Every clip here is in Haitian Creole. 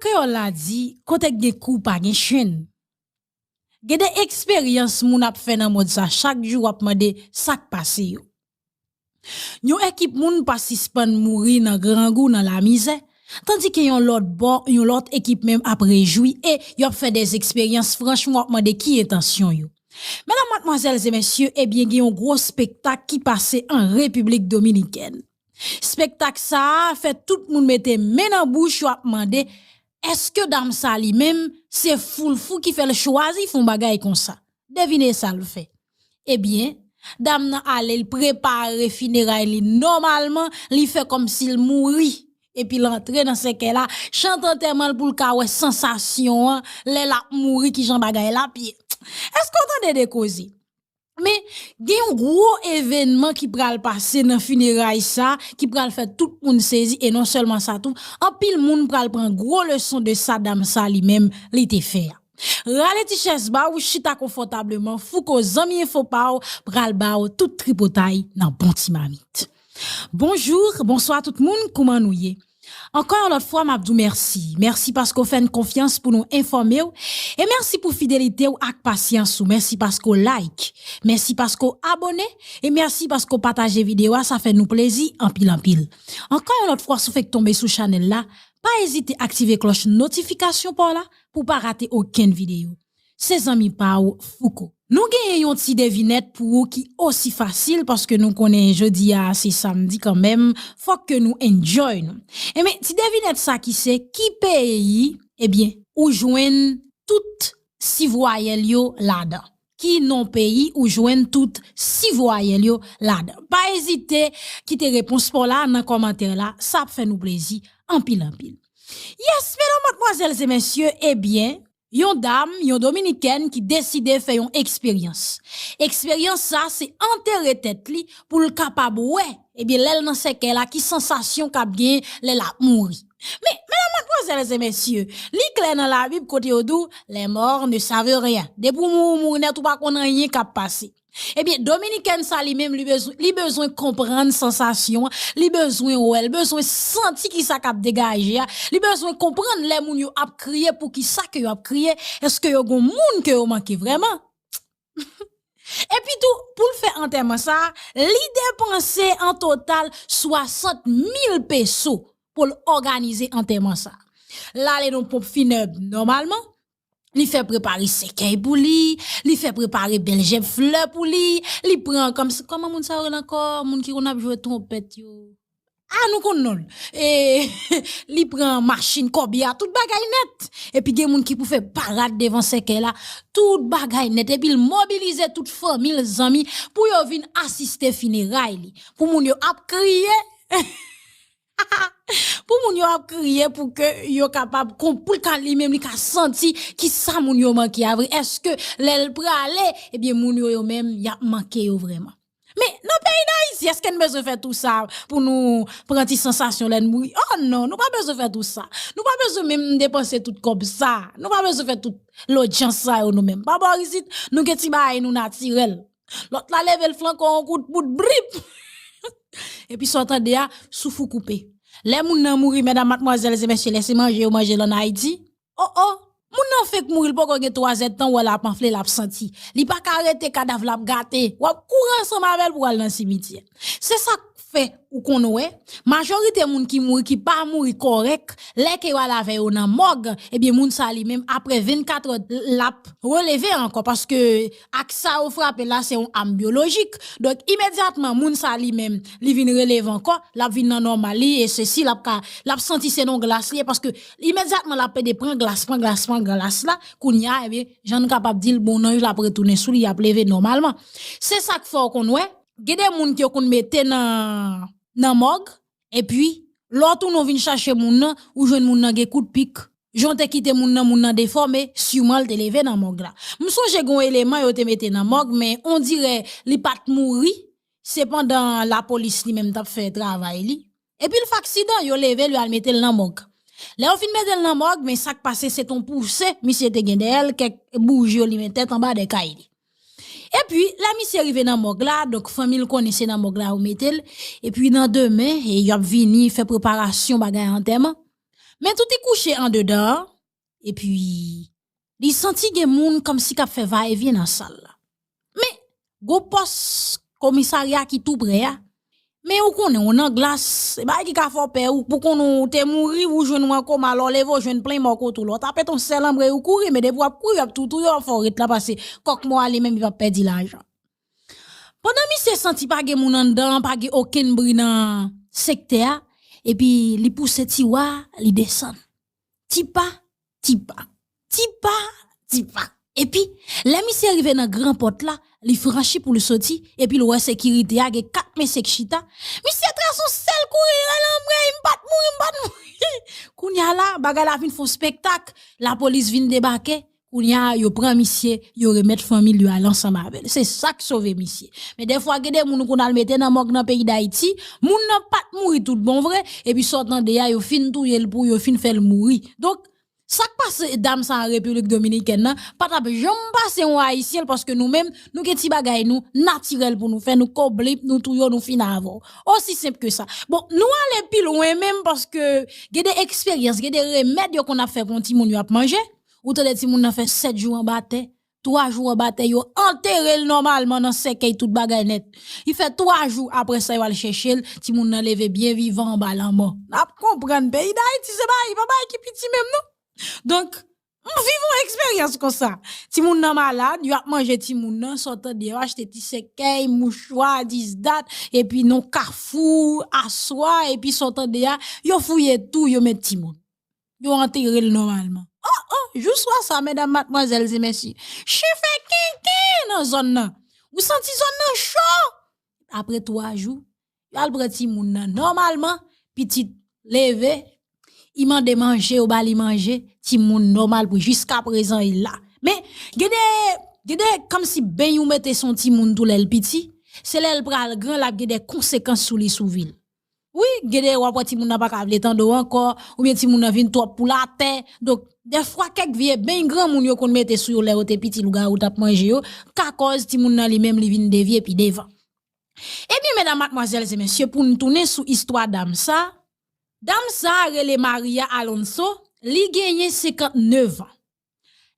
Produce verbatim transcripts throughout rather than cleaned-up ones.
Kreyòl la di, kote k gen kou pa gen chenn. Gen de eksperyans moun ap fè nan mond sa, chak jou w ap mande sa k pase yo. Yon ekip moun pa sispann mouri nan grangou, nan lamizè, tandike yon lòt bò, yon lòt ekip menm ap rejwi e y ap fè de eksperyans, franchman w ap mande ki entansyon yo. Medam, madmwazèl e mesye, ebyen gen yon gwo spektak ki pase an Repiblik Dominikèn. Spektak sa a fè tout moun mete men nan bouch yo ap mande, èske dam sa li menm se foulfou ki fè l chwazi fè yon bagay konsa? Devine sa l fè. Ebyen, dam nan ale, l prepare fineray li nòmalman, li fè kòmsi l mouri. Epi l antre nan sèkèy la, chante antèman l pou l ka wè sansasyon an, lè l ap mouri, kijan bagay la ap ye. Èske w tande de koze? Men, gen yon gwo evènman ki pral pase nan fineray sa, ki pral fè tout moun sezi, e non sèlman sa tou, anpil moun pral pran gwo leson de sa dam sa li menm li te fè a. Rale ti chèz ba w, chita konfòtableman, Fouco zanmi enfo pa w pral ba w tout tripotay nan bon ti mamit. Bonjou, bonswa tout moun, kouman nou ye? Ankò yon lòt fwa, m ap di w mèsi. Mèsi paske w fè n konfyans pou nou enfòme w. E mèsi pou fidelite w ak pasyans ou. Mèsi paske w like. Mèsi paske w abòne. E mèsi paske w pataje videyo a. Sa fè nou plezi anpil, anpil. Ankò yon lòt fwa, si w fenk tonbe sou chanèl la, pa ezite aktive klòch notifikasyon pa w la pou w pa rate okenn videyo. Se zanmi pa w, Fouco. Nou genyen yon ti devinèt pou ou ki osi fasil, paske nou konnen jodi a se samdi kanmenm, fòk ke nou enjoy nou. Enben, ti devinèt sa ki se, ki peyi, ebyen, ou jwenn tout si vwayèl yo ladan? Ki non peyi ou jwenn tout si vwayèl yo ladan? Pa ezite kite repons pa w la nan kòmantè la, sa ap fè nou plezi anpil, anpil. Yes, medam, madmwazèl e mesye, ebyen, yon dam, yon dominikèn ki deside fè yon eksperyans. Eksperyans sa, se antere tèt li pou l kapab wè, ebyen, lè l nan sèkèy la, ki sansasyon k ap gen lè l ap mouri. Men, medam, madmwazèl e mesye, li klè nan Labib kote yo di w, les morts ne savent rien. Depi w mouri, w mouri nèt, ou pa konn anyen k ap pase. Ebyen, dominikèn sa li menm, li bezwen, li bezwen konprann sansasyon an, li bezwen wè, li bezwen santi kisa k ap degaje a, li bezwen konprann lè moun yo ap kriye, poukisa ke yo ap kriye, èske yo gon moun ke yo manke vrèman? Epi tou, pou l fè antèman sa, li depanse an total swasant mil peso pou l òganize antèman sa. L ale nan ponp finèb nòmalman, li fè prepare sèkèy pou li, li fè prepare bèl jèb flè pou li, li pran kòm, kòman moun sa yo rele ankò, moun ki konn ap jwe twonpèt yo? A, nou konn non l. E, li pran machin, kòbye a, tout bagay nèt. Epi gen moun ki pou fè parad devan sèkèy la, tout bagay nèt. Epi l mobilize tout fanmi l, zanmi, pou yo vin asiste fineray li. Pou moun yo ap kriye, pou moun yo ap kriye pou ke yo kapab konprann, pou l ka li menm, li ka santi kisa moun yo manke a vre. Èske lè l prale, ebyen, moun yo, yo menm, y ap manke yo vrèman? Men, nan peyi Dayiti, èske n bezwen fè tou sa pou nou pran ti sansasyon lè n mouri? Oh non, nou pa bezwen fè tou sa. Nou pa bezwen menm depanse tout kòb sa. Nou pa bezwen fè tout lodjans sa yo nou menm. Pa bò isit, nou gen ti bagay nou natirèl. Lòt la leve l flanke w yon kout bout, brip! Epi sa w tande a, souf ou koupe. Lè moun nan mouri, medam, madmwazèl e mesye, lè se manje yo manje l ann Ayiti, o, o, moun nan fenk mouri, li poko gen twa zèdtan, w wè l ap anfle, l ap santi. Li pa ka rete, kadav la ap gate. W ap kouri ansanm avè l pou w al nan simityè. Se sa k fè ou konn wè, majorite moun ki mouri, ki pa mouri kòrèk, lè ke yo al avè yo nan mòg, ebyen, moun sa li menm, apre vennkatrè, l ap releve ankò, paske ak sa yo frape la, se yon am byolojik. Donk, imedyatman, moun sa li menm, li vin releve ankò, l ap vin nan nòmal li, e sesi, l ap ka, l ap santi se nan glas li ye, paske imedyatman, l ap pede pran glas, pran glas, pran glas la, kounye a, ebyen, jan n kapab di l, bon, nanj la ap retounen sou li, y ap leve nòmalman. Se sa k fè w konn wè, gen de moun ke yo konn mete nan, nan mòg, epi, lè w tounen w vin chache moun nan, ou jwenn moun nan gen kout pik. Jan w te kite moun nan, moun nan defòme, siman l te leve nan mòg la. M sonje gen yon eleman yo te mete nan mòg, men ondirè li pa t mouri, se pandan lapolis li menm t ap fè travay li. Epi l fè aksidan, yo leve l, yo al mete l nan mòg. Lè yo fin mete l nan mòg, men sa k pase, se t on pouse misye te gen dèyè l, kèk bouji yo limen tèt anba dèyè kay li. Epi, lè misye rive nan mòg la, donk fanmi l konnen se nan mòg la yo mete l. Epi nan demen, e y ap vini fè preparasyon bagay antèman. Men tout li kouche andedan an, epi li santi gen moun kòmsi k ap fè vayevyen nan sal la. Men, gon pòs komisarya ki tou pre a. Men ou konnen, ou nan glas, se bagay ki ka fè w pè, ou pou konnen ou te mouri, ou jwenn ou an koma, lè w leve, ou jwenn plen mò kote w. Lè w tape t on sèl anbre, ou kouri, men depi w ap kouri, y ap tou touye w, fò w ret la, paske kòk mò a li menm, li p ap pèdi lajan. Pandan misye santi pa gen moun anndan an, pa gen okenn bri nan sektè a, epi li pouse tiwa, li desann. Ti pa, ti pa, ti pa, ti pa. Epi, lè misye rive nan gran pòt la, li franchi pou l soti, epi l wè sekirite a, gen kat mesye k chita. Misye trase yon sèl kouri, rele anmwey, m pa t mouri, m pa t mouri. Kounye a la, bagay la vin fè yon spektak, lapolis vin debake. Kounye a, yo pran misye, yo remèt fanmi l, yo al ansanm avè l. Se sa k sove misye. Men dèfwa, gen de moun ou konn al mete nan mòg nan peyi Dayiti, moun nan pa t mouri tout bon vre, epi sa w tande a, yo fin touye l pou yo fin fè l mouri. Donk, sa k pase dam sa an Repiblik Dominikèn nan, pa t ap janm pase yon Ayisyen, paske nou menm, nou gen ti bagay nou, natirèl pou nou fè, nou koblip, nou touye w, nou fin avè w. Osi senp ke sa. Bon, nou ale pi lwen menm, paske gen de eksperyans, gen de remèd yo konn ap fè pou yon timoun yo ap manje. Ou tande timoun nan fè sèt jou anba tè, twa jou anba tè, yo antere l nòmalman nan sèkèy tout bagay nèt. Li fè twa jou, apre sa yo al chèche l, timoun nan leve byen vivan anba lanmò. N ap konprann, peyi Dayiti se bagay, pa bagay ki piti menm non. Donk, m viv yon eksperyans konsa. Timoun nan malad, yo ap manje timoun nan, sa w tande, yo achte ti sèkèy, mouchwa, dis dat, epi nan kafou, aswa, epi sa w tande a, yo fouye tou, yo met timoun. Yo antere l nòmalman. Oh, oh, jou swa sa, medam, madmwazèl e mesye, chen fè kenken nan zòn nan. Ou santi zòn nan cho. Apre twa jou, yo al pran timoun nan. Nòmalman, pitit leve, li mande manje, yo ba li manje, timoun nòmal pou jiska prezan li la. Men, gen de, gen de, kòmsi beny ou mete sou yon timoun tou lè l piti, se lè l pral gran, l ap gen de konsekans sou li, sou vi l. Wi, gen de w ap wè timoun nan pa ka vle tande w ankò, oubyen timoun nan vin twòp pou l atè. Donk, dèfwa, kèk vye beny granmoun yo konn mete sou yo lè yo te piti, lougawou t ap manje yo, ka kòz timoun nan li menm li vin devye pi devan. Ebyen, medam, madmwazèl e mesye, pou n tounen sou istwa dam sa, dam sa rele Maria Alonso, li genyen senkantnèf an.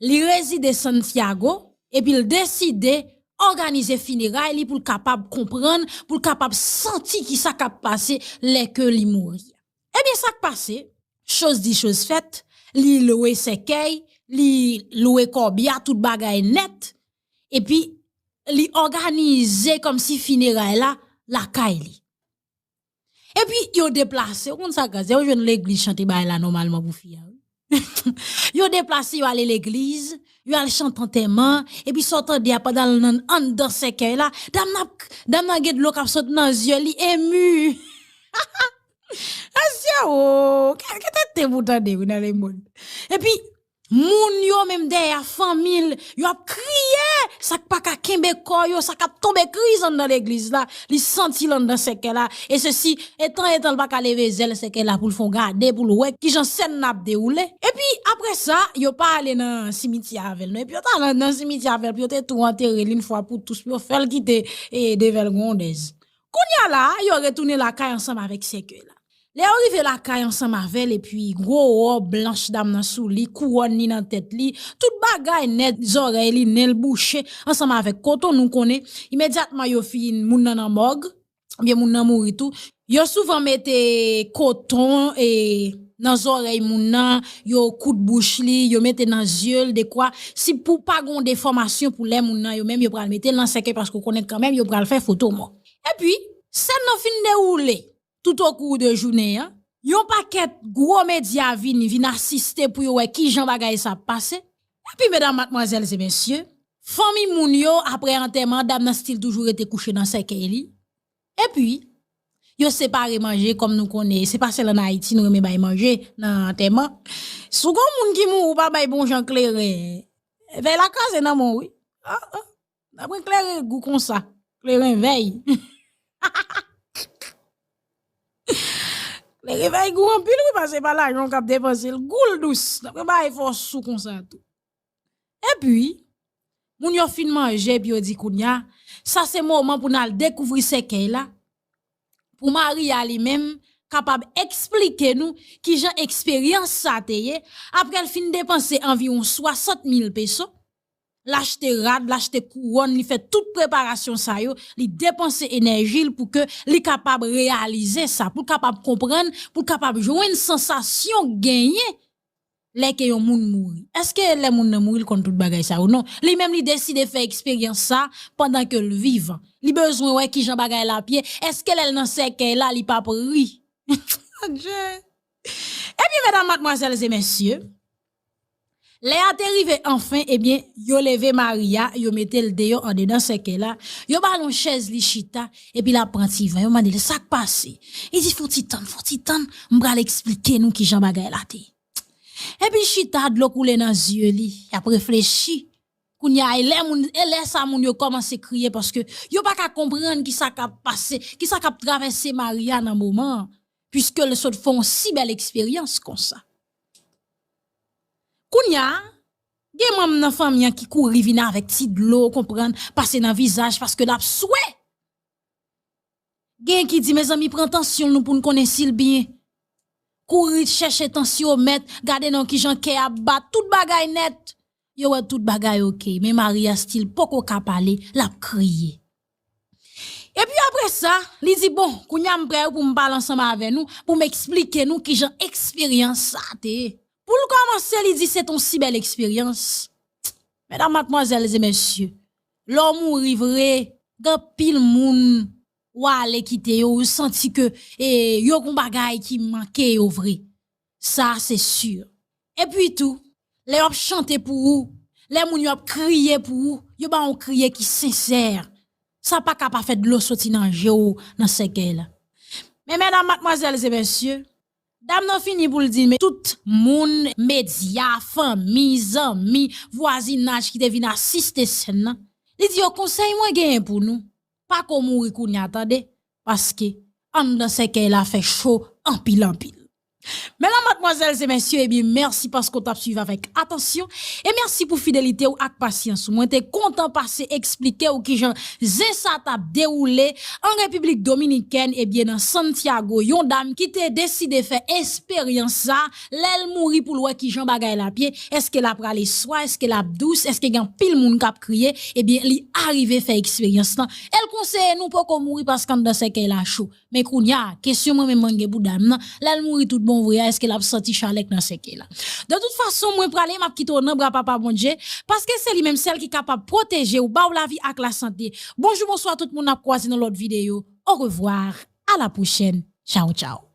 Li rezide Santiago, epi l deside òganize fineray li pou l kapab konprann, pou l kapab santi kisa k ap pase lè ke li mouri. Ebyen, sa k pase, choz di choz fèt, li lwe sèkèy, li lwe kòbya, tout bagay nèt, epi li òganize kòmsi fineray la lakay li. Epi yo deplase, ou konn sa k pase, yo jwenn legliz chante bagay la nòmalman pou fi a, wi. Yo deplase, yo ale legliz, yo al chante antèman, epi sa w tande a pandan l nan anndan sèkèy la, dam nan, dam nan gen dlo k ap sot nan zye li, emu. Mesye o, kèl tenten pou tande wi nan lemonn. Epi, moun yo menm dèyè a, fanmi l, yo ap kriye, sa k pa ka kenbe kò yo, sa k ap tonbe kriz anndan legliz la, li santi l anndan sèkèy la, e sesi, etan, etan l pa ka leve zèl sèkèy la pou l fè yon gade, pou l wè kijan sèn nan ap dewoule. Epi, apre sa, yo pa ale nan simityè avè l non, epi yo t al nan simityè avè l pou yo te tou antere l yon fwa pou tous, pou yo fè l kite, e, Devel Grondèz. Kounye a la, yo retounen lakay ansanm avèk sèkèy la. Lè yo rive lakay ansanm avè l, epi gwo wòb blanch dam nan sou li, kouwòn li nan tèt li, tout bagay nèt, zòrèy li, nen l bouche, ansanm avèk koton, nou konnen, imedyatman yo fin, moun nan nan mòg, oubyen moun nan mouri tou, yo souvan mete koton, e, nan zòrèy moun nan, yo koud bouch li, yo mete nan zye l, dekwa, si pou pa gen yon defòmasyon pou lè moun nan, yo menm yo pral mete l nan sèkèy, paske w konnen kanmenm yo pral fè foto mò. Epi, sèn nan fin dewoule, tout o kou de jounen an, yon pakèt gwo medya vini, vin asiste pou yo wè kijan bagay sa ap pase. Epi, medam, madmwazèl e mesye, fanmi moun yo, apre antèman, dam nan still toujou rete kouche nan sèkèy li. Epi, yo separe manje, kòm nou konnen, se pa sèl ann Ayiti nou renmen bay manje nan antèman. Si w gen yon moun ki mouri, ou pa bay bon jan kleren, vèy la kraze nan men w, wi. Ah, ah. N ap gen kleren gou konsa. Kleren vèy. Kleren vèy gou anpil, wi, paske se pa lajan w k ap depanse l. Gou l dous. N ap gen bagay fè w sou konsa tou. Epi, moun yo fin manje, epi yo di kounye a, sa se moman pou n al dekouvri sèkèy la. Pou Maria li menm, kapab eksplike nou kijan eksperyans sa te ye, apre l fin depanse anviwon swasant mil peso, l achte rad, l achte kouwòn, li fè tout preparasyon sa yo, li depanse enèji l pou ke li kapab reyalize sa, pou l kapab konprann, pou l kapab jwenn sansasyon genyen lè ke yon moun mouri. Èske lè moun nan mouri, l konn tout bagay sa yo? Non. Li menm, li deside fè eksperyans sa pandan ke l vivan. Li bezwen wè kijan bagay la ap ye. Èske lè l nan sèkèy la, li p ap ri? Adje! Ebyen, medam, madmwazèl e mesye, lè a te rive anfen, ebyen, yo leve Maria, yo mete l deyò andedan sèkèy la, yo ba l yon chèz, li chita, epi l ap pran ti van. Yo mande l, "Sa k pase?" Li di, "Fon ti tann, fon ti tann, m pral eksplike nou kijan bagay la te ye." Epi l chita, dlo koule nan zye li, l ap reflechi. Kounye a, e lè moun, e lè sa moun yo kòmanse kriye paske yo pa ka konprann kisa k ap pase, kisa k ap travèse Maria nan moman an, piske l sot fè yon si bèl eksperyans konsa. Kounye a, gen manm nan fanmi an ki kouri vin avèk ti dlo, w konprann, pase nan vizaj paske l ap swe. Gen ki di, "Mezanmi, pran tansyon l nou pou n konnen si l byen." Kouri chèche tansyomèt, gade non kijan kè ap bat, tout bagay nèt. Yo wè tout bagay oke, men Maria still poko ka pale, l ap kriye. Epi apre sa, li di, "Bon, kounye a m prè pou m pale ansanm avè nou, pou m eksplike nou kijan eksperyans sa te ye." Pou l kòmanse, li di, "Se t on si bèl eksperyans." Medam, madmwazèl e mesye, lè w mouri vre, gen anpil moun w ale kite yo, ou santi ke, e, yo gon bagay ki manke yo vre. Sa, se si. Epi tou, lè yo ap chante pou ou, lè moun yo ap kriye pou ou, yo ba w yon kriye ki sensè. Sa pa ka pa fè dlo soti nan je w nan sèkèy la. Men, medam, madmwazèl e mesye, dam nan fini pou l di, men tout moun, medya, fanmi, zanmi, vwazinaj ki te vin asiste sèn nan, li di yo, "Konsèy mwen genyen pou nou, pa ko mouri kounye a, tande, paske anndan sèkèy la fè cho anpil, anpil." Medam, madmwazèl e mesye, ebyen, mèsi paske w t ap swiv avèk atansyon, e mèsi pou fidelite w ak pasyans ou. Mwen te kontan pase eksplike w kijan zen sa t ap dewoule an Repiblik Dominikèn, ebyen, nan Santiago, yon dam ki te deside fè eksperyans sa, lè l mouri pou l wè kijan bagay la ap ye, èske l ap rale swa, èske l ap dous, èske gen anpil moun k ap kriye, ebyen, li arive fè eksperyans lan. E l konseye nou poko mouri paske anndan sèkèy la cho. Men kounye a, kesyon mwen menm mwen gen pou dam nan, lè l mouri tout bon vre a, èske l ap santi chalè k nan sèkèy la? De tout fason, mwen prale, m ap kite w nan bra Papa Bondye, paske se li menm sèl ki kapab pwoteje w, ba w lavi ak lasante. Bonjou, bonswa tout moun, n ap kwaze nan lòt videyo. Au revoir, à la prochaine. Tchao, tchao.